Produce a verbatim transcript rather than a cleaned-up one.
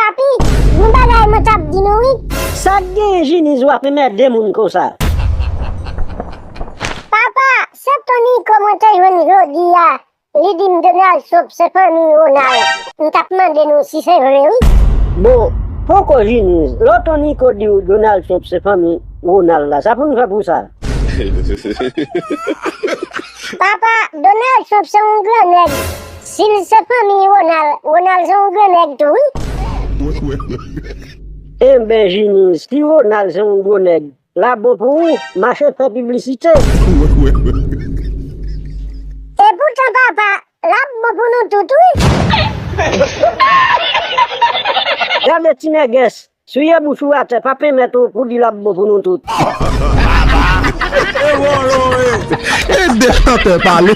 Papi, yon bagay mwen t ap di nou wi. Sa k genyen Jiniz w ap enmède moun konsa? Papa, se Tony kòmantè jwenn jodi a. Li di m Donald Trump se fanmi Ronald. M t ap mande nou si se vre wi. Bon, poko Jiniz, lè Tony ko di w Donald Trump se fanmi Ronald la, sa pou n fè pou sa? Papa, Donald Trump se yon gran nèg. Si l se fanmi Ronald, Ronald se yon gran nèg tou wi. Enben Jiniz, si Ronald se yon gwo nèg, l ap bon pou ou, mache fè piblisite. Epoutan papa, l ap bon pou nou tout wi. Gade ti nègès, souye bouch ou atè, pa pèmèt ou pou di l ap bon pou nou tout. Ede chantè pale.